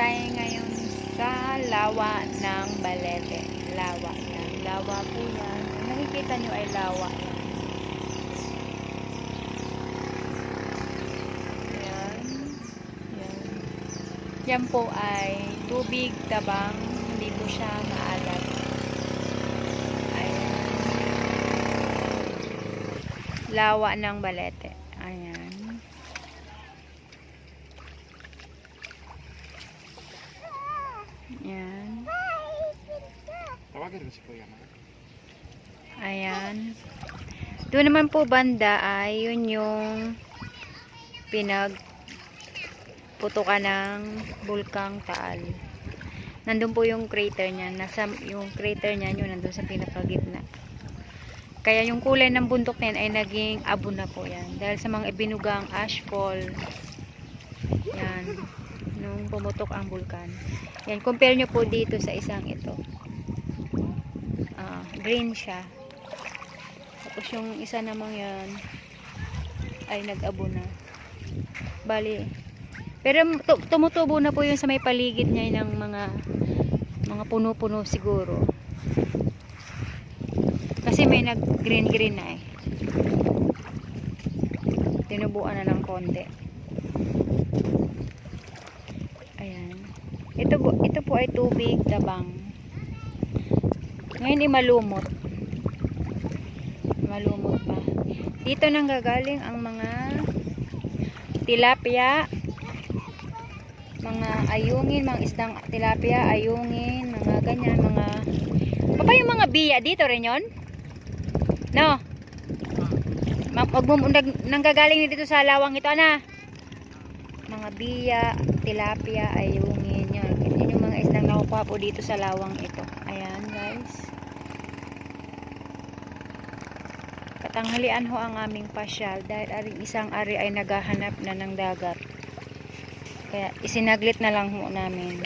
tayo ngayon sa lawa ng Balete. Lawa yan. Lawa po yan. Kung nakikita nyo ay lawa yan. Yan. Yan. Yan po ay tubig, tabang. Hindi po siya maalat. Ayan. Lawa ng Balete. Ayan. Ayan. Tawagan mo si Kuya Ma. Ayan. Doon naman po banda ay yun yung pinagputukan ng Bulkang Taal. Nandun po yung crater niya. Yung crater niya yun nandun sa pinakagitna. Kaya yung kulay ng bundok niyan ay naging abo na po yan. Dahil sa mga ibinugang ashfall. Yan. Nung pumutok ang bulkan. Yan. Compare nyo po dito sa isang ito. Green siya. Tapos yung isa namang yan ay nag-abo na. Bali. Pero tumutubo na po yung sa may paligid niya ng mga puno-puno siguro. Kasi may nag-green-green na eh. Tinubuan na ng konti. Ayan. Ito po ay tubig, tabang. Ngayon ay malumot. Malumot pa. Dito nang gagaling ang mga tilapia, mga ayungin, mga isdang tilapia, ayungin, mga ganyan, mga pa yung mga biya dito rin yun? No? Nanggagaling dito sa lawang ito, ana? Mga biya, tilapia, ayungin, yun. Yun yung mga isdang nakukuha po dito sa lawang ito. Ayan, guys. Katanghalian ho ang aming pasyal dahil isang ari ay naghahanap na ng dagat. Kaya isinaglit na lang ho namin.